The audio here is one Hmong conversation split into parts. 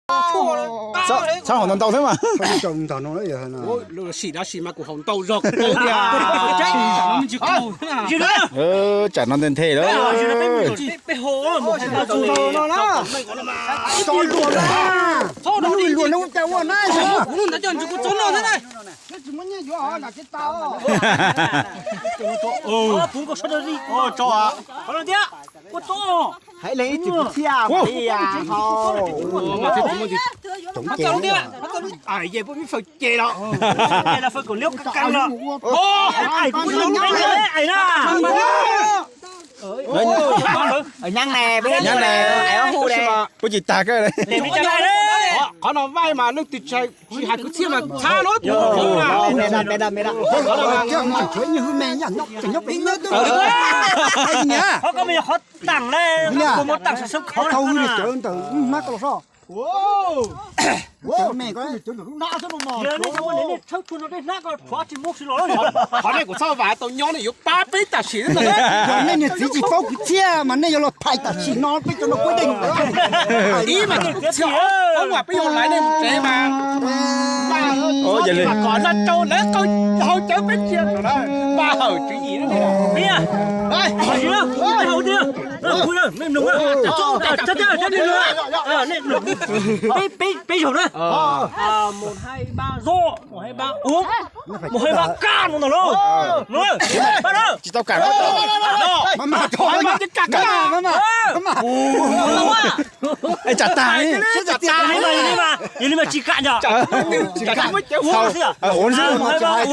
Txhob haus ntau ntau xwb mas. Sim dab sim mas kuv haus ntau zog. Tsam no nthe nthe lawm. Hais leej ib txwm txhiaj mas li hau. Coob ces. Ai, yej puab mib faws ces los. Ces los faws kaum liab kab kab los. Ai, kuv mus peb na. Nyaab ne, nyaab ne, hu le. Puab tsis tag kawg le. Qhov no vaij mas leej twg tsis hais kwv txhiaj mas txhab lub. Qhov me yog qhov taam le, kuv muab taam sab khov. Qhov nej kuv txhob vam tau nyob nej yuav pab peb tam sim. Yog nej niag txiv tsis paub kwv txhiaj mas nej yuav los thais tam sim no peb cov no kuj deej. Ib mas txhiaj, ob mas peb yuav laiv nej mus tsev mas. Kom noj rau lawv qau hau cawv peb tsia. Pab hawm tswv yim. Peb zaug na. Một hai ba, một hai ba, ua, một hai ba, kab no ntag lauj. Tsis tau kam. Tsam tag, yog li mas tsis kam. Ua xwb. Một hai ba,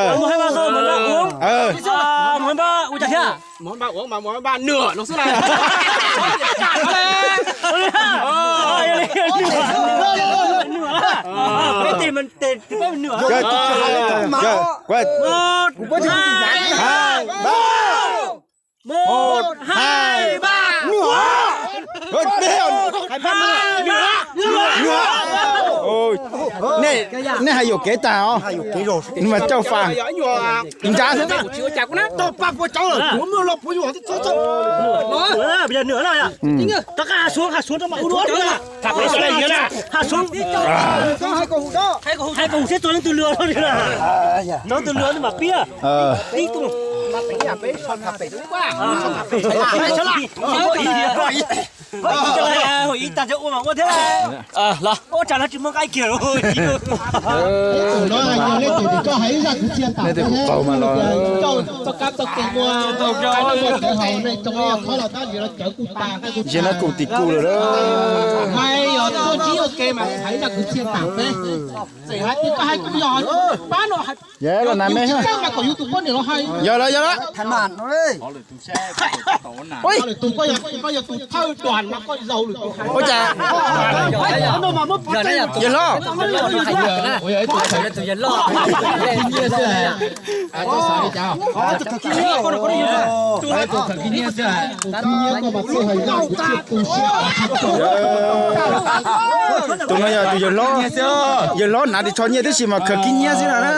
một hai ba, ua cas thiab? Một hai ba uống mà một hai ba nửa nó xwb na. Một, hai, ba. Một, hai, ba. Nửa. Hai, nửa. Nửa. Nej hais yuam kev tag os. Nws mas cauj fas. Ib nrab xwb. Tau paj pua cauv lawm, kuv muaj los puas yuam. Rov qab hav suav, hav suav rau mas ua dua. Hav suav. Hais kom hum seb txog leej twg lwm no. Txog leej twg lwm no mas piab. Ua ib tag ua mas ua thiab. Ua tsam no tsis muaj nqaij kiag. Nej tej kuv qaug mas los. Ntsia no kuv tim kuv lawm. Yog los nas me. Yog los, yog los. Ua cas? Yawg hlob. Tus no yog tus yawg hlob, yawg hlob hnav ris tsho nyiaj tib si mas khaws kiv nyiaj xwb na.